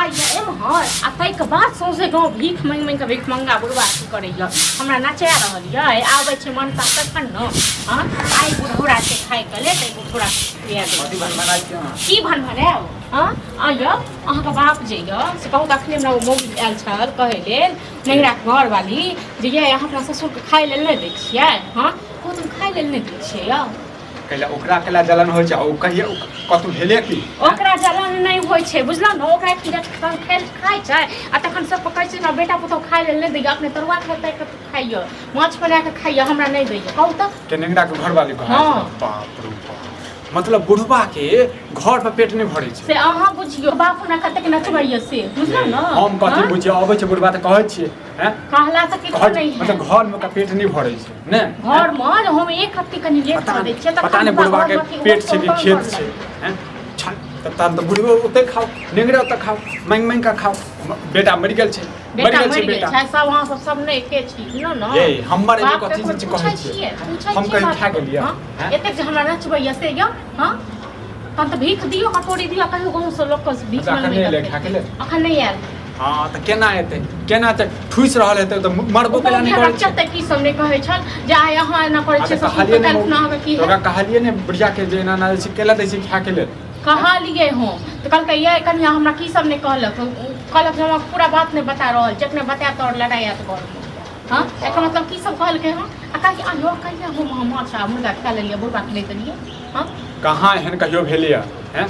खाइए एम्हर आ ताहिके बाद सौंसे गाँव भीख मांगि मांगि कऽ भिखमंगा बुढ़बा अथी करैए, हमरा नचा रहल यऽ। आबै छै मनता तखन ने। हँ, आइ बुढ़ौरा छै खाइके लेल, तऽ बुढ़ौरा खुआ देबै। कथी भनभनाइ छी अहाँ? की भनभनायब? हँ, आ यौ, अहाँके बाप जे यऽ से कहू तऽ अखने हमरा ओ मौगी आयल छल कहै लेल, नैहराके घरवाली, जे ये अहाँ अपना ससुरके खाइ लेल नहि दै छियै? हँ, कहू तऽ हम खाइ लेल नहि दै छियै यौ? कैला ओकरा कैला जलन होइ छै? ओ कहिया कतौ भेलै की? ओकरा जलन नहि होइ छै, बुझलहुँ ने? ओकरा की जखन खेल खाइ छै आ तखन सब कहै छै हमरा बेटा पुतहु खाइ लेल नहि दैया, अपने तरुआ खेतै तऽ खाइए, माछ बना कऽ खाइए, हमरा नहि दैया। कहू तऽ। के नेंगरा के घरवाली कहै? हँ। बाप रे बाप, मतलब बुढ़वा के घर पर पेट नहि भरै छै। से अहाँ बुझियौ, बाप हमरा कतेक नचबैया से, बुझलहुँ ने? हम कथी हँ? बुझियौ? अबै छै बुढ़वा तऽ कहै छियै, हैं? कहला तऽ किछो घर नहि है। मतलब घर में ओकरा पेट नहि भरै छै ने? घर में जे हम एक हफ्ते कनि लेट पता कऽ दै छियै पता तखन नहि बुढ़वा के घरमे कि पेट छै कि ओहो खेत करलक। छै, हैं? छन तऽ तहन तऽ बुढ़बो ओतै खाओ, नेंगरे ओतऽ खाओ, मांगि मांगि कऽ खाओ। बेटा मरि गेल छै, मरि बेटा गेल छै मरि गेल बेटा। छै। सब अहाँ सब सब ने एके छी, बुझलहुँ ने? ये हमर एगो बाप कथी ककरो जे पूछै कहै छियै? छियै? पूछै हम छियै कहीं बाप खा के? गेलियै? हँ? हैं? एतेक जे हमरा नचबैया से यौ, हँ, तहन तऽ भीख दियौ, कटोरी दियौ, कहियो गाँवसँ लोक के भीख अच्छा, अखन मँगबै नहि एलै कते। खाके लेल? अखन नहि आयल। हँ, तऽ केना एतै? केना एतै? ठुसि रहल हेतै तऽ मरबो केला नहि करै छै। तऽ की सब नहि कहै छल जे आइ अहाँ एना करै आ छियै तऽ ससुर कहलियै के, नहि काल्हि खुना अहाँके की तऽ ओकरा हैत? कहलियै ने बुढ़िया के जे एना एना जे छै, केला दै छै खायके लेल? कहलियै हम तऽ कहलकै ये कनिया हमरा की सब नहि कहलक। कहलक जे हमरा पूरा बात नहि बता रहल छै, जखने बतायब तऽ आओर लड़ाइ आयत घरमे। हँ, एकर मतलब की सब कहलकै? हँ, आ कहिया आइयो कहिया हम अहाँ माछ आ मुर्गा खा लेलियै, बुढ़बा के नहि देलियै? हँ, कहाँ एहन कहियो भेलैया, हैं?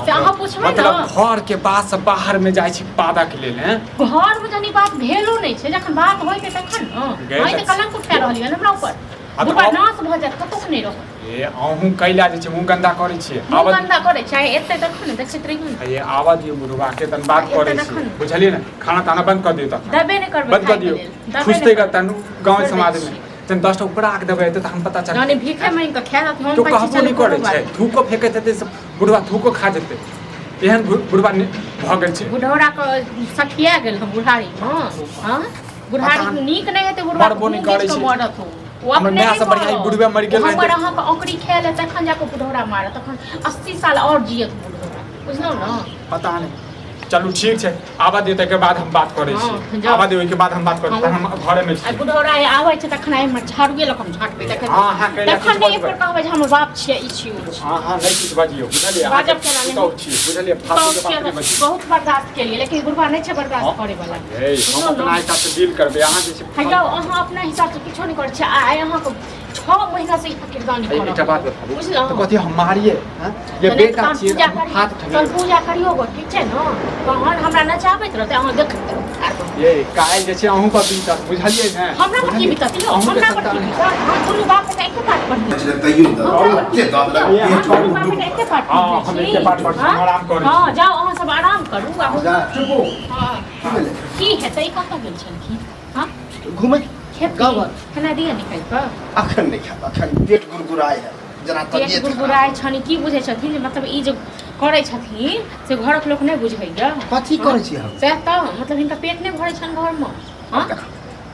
से अहाँ पुछबै ने। मतलब घर के बात से बाहर में जाइ छी पादा के लेल, हैं? घर में जनी बात भेलो नहि छै, जखन बात होइते तखन ने। गए अहीं तऽ तऽ- कलंक उठा रहलियै हन हमरा ऊपर। आ तऽ बुढ़बा आब- नाश भऽ जायत, कतहु नहि रहत। ए अहूँ कैला जे छै मुँह गन्दा करै छियै। मुँह आबऽ गन्दा करै छै, एतै तखन ने देखैत रहियौ ने। ये आबऽ दियौ बुढ़बा के, तन बात एतऽ करै तखन छियै ने। बुझलियै ने? खाना ताना बंद कऽ दियौ तखन। देबे नहि करबै बंद कऽ खायके दियौ। लेल, देबे नहि फुसतै करबै। तन गाँव छोड़ि दै समाज में छियै। तन 10टा उपरा के देबै तऽ तखन पता चलतै। जहने भीखे मांगि कऽ खायत हम तो कहै छी कहबो चलू नहि करै कोनो छै बात नहि। थूको फेकैत हेतै से बुढ़वा थूको खा जेतै, एहन बुढ़वा भऽ गेल छै। बुढ़ौरा के सठिया गेल हम बुढ़ारी मे। हँ, बुढ़ारी पता नहि। नीक नहि हेतै बुढ़वा। मरबो नहि करै छै। मरत ओ। ओ हमर अपने माय नहि से बढ़िआँ ई मरत। बुढ़बे मरि गेल ओ हमर रहितै। अहाँके औकरी खायल है तखन जाकऽ बुढ़ौरा मारत, तखन 80 साल आओर जियत बुढ़ौरा, बुझलहुँ ने? पता नहि। चलू ठीक छै, आबऽ दियौ, ताहिके बाद हम बात करै हँ, छी। जाउ। आबऽ दियौ, ओहिके बाद हम बात करै छी। तहन हम घरेमे आ छी। बुढ़ौरा आबै छै तखन आइ हमर झाड़ुए लऽ कऽ हम झाँटबै तखन। हँ, अहाँ कैला तखन किछु नहि एक बजबै? बेर कहबै जे हमर बाप छियै, ई छियै, ओ छियै। अहाँ नहि किछु बजियौ, बुझलियै? अहाँके बाजब केना नहि? पुतहु छियै, बुझलियै? फालतू के बात नहि बजियौ। बहुत बर्दाश्त केलियै, लेकिन बुढ़बा नहि छै बर्दाश्त हँ। करे वाला। हे, हम अपना हिसाबसँ डील करबै, अहाँ जे छै हे यौ, अहाँ अपना हिसाबसँ किछो नहि करै छियै। आइ अहाँके 6 महीना से ई फकीरदानी हे, कऽ एकटा बात रहल बताबू बुझलहुँ? तऽ कथी हम मारिए हँ? जे तऽ नहि बेटा तहन छियै पूजा तऽ करियौ, हाथ तहन उठेबै। पूजा करियौ गो, ठीक छै ने? तहन हमरा नचाबैत रहतै, अहाँ देखैत रहू ठाढ़ भऽ कऽ। ये काल्हि जे छै अहूँ पर बीतत, बुझलियै ने? हमरा पर की बीतत यौ? अहूँके हमरा पर की संतान बीतत? हम दुनू बाप बेटा एके पाठ पढ़ने छी। तैयो दऽ हमरा पर की ओते दऽ बीतत? देलक, हम पेट दुनू बाप बेटा एके पाठ हँ, पढ़ने हम छी। एके पाठ पढ़ने छी, हम आराम करै छी। हँ, जाउ अहाँ सब आराम करू आ जा, चुप हो। हँ। की भेलै? की हेतै? कतऽ गेल छलखिन? हँ, घुमै खेत गाँव घर। खेनाइ दिअ निकालि कऽ। अखन नहि खायब, अखन पेट गुरगुराय है जेना पेट तबियत खराब। गुरगुराइ छनि। की बुझै छथिन जे मतलब ई जे करै छथिन से घरक लोक नहि बुझैया? कथी करै छी हम? सएह तऽ, मतलब हिनका पेट नहि भरै छनि घरमे। हँ,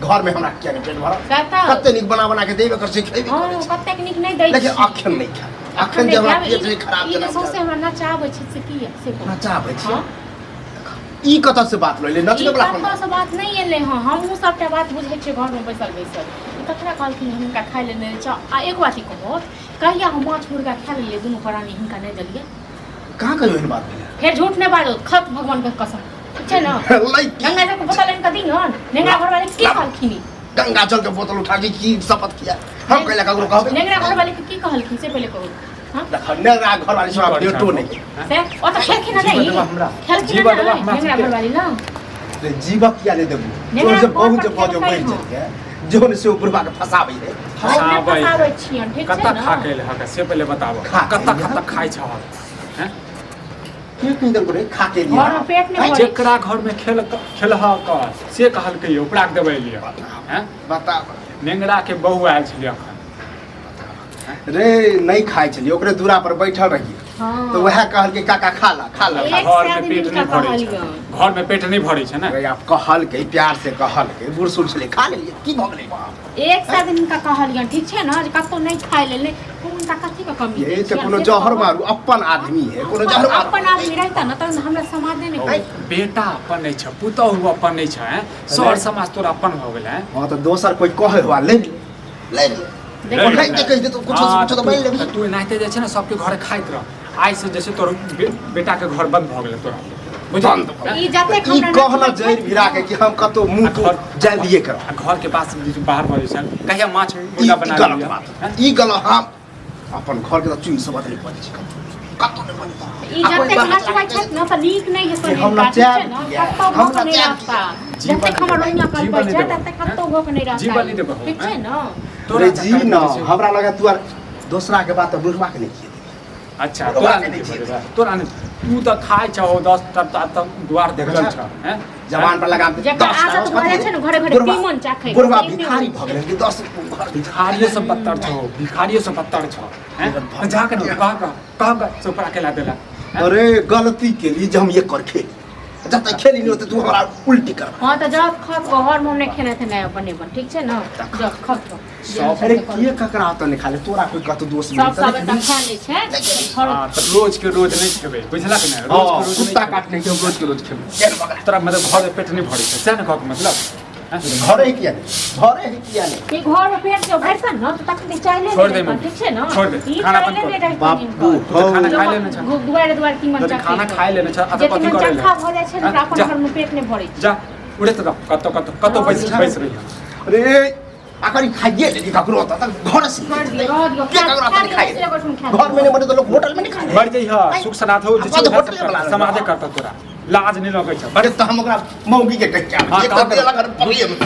घर में हमरा किया नहि पेट भरत? सएह तऽ। कते नीक बना बना के देबे कर छै, खेबे हँ, करै छै। कतेक नीक नहि दै लेकिन छी। अखन नहि खायब, अखन जे हमरा खायब, पेट नहि खराब ई जेना जे सौंसे हमरा नचाबै छै से किया से कहू? नचाबै छी? हँ। ई कतऽ से बात लैले ई नचबै वाला कोन? कतऽसँ बात नहि एलै हँ, हमहूँ सभटा बात बुझै छियै घरमे बैसल बैसल। ई ककरा कहलखिन जे हुनका खाय लेल नहि दै? आ एक बात ई कहत, कहिया हम माछ मुर्गा खा लेलियै दुनू प्राणी, हिनका नहि देलियै? कहाँ कहियो एहन बात भेलै? फेर झूठ नहि बाजो, खत भगवानके कसम, ठीक छै ने? लैकी गंगा जल के बोतल आनि कऽ दिहन। नेंगरा घरवाली की कहलखिन ई? गंगा जल के बोतल उठा के की शपथ किया हम? कैला ककरो कहबै? नेंगरा घरवाली के की कहलखिन से पहिले कहू। हँ, देख, नेंगरा घरवाली से हमरा भेटो नहि। से ओ तऽ खेलखिन हँ जीव नहि? देबा हमरा। खेलखिन जीव हँ देबा नहि हमरा नेंगरा सबके। घरवाली ना? रे, जीवक किया नहि देबू? नेंगरा तोर जे घर बहुत पर जे बजो खेलकै बढ़ि हँ। जेतै जेहो ने से ओ बुढ़बा के फंसाबै है। हम नहि फँसाबै है। फँसाबै छियनि, ठीक छै कतऽ ने? खा के एलै हँ से पहिले बताबऽ। खा के कतऽ एलै हँ? कतऽ खाइ छह, हैं? के कहि देलको रे खा के लिए? घरमे पेट नहि भरै। जेकरा घर में खेल खेलह कर से कहलकै यौ, उपरा के देबै लिए, हैं? बता। नेंगरा के बहू आयल छलै अखन। रे, नहि खाइ छलियै, ओकरे दूरा पर बैठल रहियै। हाँ। तऽ वएह कहलकै काका खा ला खा ला एक घर सए में आदमी पेट हिनका नहीं भरे छै कहलियनि। घर में पेट नहीं भरे छै ने अरे आब कहलकै प्यार से कहलकै बूढ़ सूढ़ छलै खा लेलियै की भऽ गेलै बाप एक सए दिन हिनका कहलियनि ठीक छै ने जे कतहु नहि खाय लेल नहि हुनका कथी के कमी ये दै तऽ छियनि कोनो से जहर कहू। मारू अपन आदमी है कोनो जहर मारू अपन आदमी रहता ने तहन हमरा समाधे नहि करैत। बेटा अपन नहीं छै पुतहु अपन नहीं छै हैं? सर समाज तोरा अपन हो गेल हैं हाँ तऽ दोसर कोई कहे हुआ ले ले ले ले देखो, ओनाहि के कहि देतौ कुछो से हाँ, कुछो तऽ मानि लेबही तू एनाहिते जे छै ने सबके घरे खाइत रह आइ से जे छै तोर बेटा के घर बंद भऽ गेलै तोरा बुझल बंद भऽ ई जतेक ई हमरा कहना नचबै जड़ि भिड़ा के कि हम कतौ मुँह आ तू घर- जाय दिए कर आ घर के पास जे बाहर भऽ जाइ छै कहिया माछ ई मुर्गा ई बना गलत लिअ बात हैं? ई गलत हम अपन घर के तऽ चुनि सब नहीं पड़ै छै कतौ नहि पड़ै छै। ई आ कोइ जतेक बाहर नचबै छथि ने तऽ नीक नहि हेतौ कि हम हिनका, ठीक छै नचायब ने? किया? कतौ हम भऽ कऽ नहि नचायब रहता जीवन जतेक हमर रोइयाँ जीवन कलपै नहि छै देबो, ततेक कतौ भऽ कऽ नहि रहता जीवन नहि देबो, ठीक छै ने तोरा रे जी चक्कर न मे जे छै- हमरा लगा तू आर दोसरा के बात बुढ़वा के नहीं किए अच्छा तोरा तोरा के नहि नहि देबो, तोरा नहि तू तऽ खाइ छहो 10 टा तक दुआर देखै देखल छह? छ हैं? जवान पर लगाम दे, जकर 10 टा आदत भऽ जाइ छै ने घरे घरे बुढ़वा- तीमन चाखै के, बुढ़वा से नहि भिखारी होइ भऽ गेलै कि 10 घर भिखारियो से बदतर छहो भिखारियो से बदतर छहो हैं? तऽ जा के ने कह कह कह कह से ऊपर अकेला देला हैं? अरे गलती के लिए जे हम ये कर खेली जब तक खेली नहीं होते तू हमरा उल्टी कर हँ तऽ जब खत कऽ घरमे हम नहि खेने थेने बनेबन ठीक छै ने जब खत कऽ सब अरे के ककरा ओतऽ नहि खा ले तोरा कोई कतौ दोष सब मिलतै सब एतऽ खा लै छै घर हाँ, तऽ रोज के रोज नहि खेबै बुझलक ने रोज के रोज नहि कुत्ता खेबै। काटने के हम रोज के रोज खेबै केहन बकरा? तोरा मतलब घर में पेट नहीं भरै छै सएह ने कहके मतलब हैं? घरे ही किया नहीं घरे ही किया नहीं ई घरमे पेट जब भरतन ने तऽ तखन चाहले छोड़ नहि दे रहतन मम्मी, ठीक छै ने छोड़ दे, ई खाना चाहले बंद नहि कर। रहतन बापू हिनकर। तू तऽ खाना हौ खाय लेने छ दुआरे दुआरे तीमन तऽ चाखै खाना के। खाय लेने छ आ जे तऽ कथी तीमन करै चक्खा भऽ जाइ छै ने हैं? ओकरा अपन जा। घरमे पेट नहि भरै छै जा उड़े तऽ कतौ कतौ कतौ बैस बैस रही अरे अगर ई खाइए लेली ककरो ओतऽ तऽ घर से छोड़ दियौ, रह दियौ, के ककरो ओतऽ नहीं खा खाइ लियौ, एगो ठाम खा लियौ। घर में नहीं बने तो लोग होटल में नहीं खाए मर जइह सुख सनाथ हो जे छै अपन उएह होटले सब वाला करतौ, समाजे करतौ तोरा लाज नहि लगै छै अरे तऽ हम ओकरा मौगी के कहि के आबै हाँ, छी। एक कहाँ तऽ देलक पगड़िए में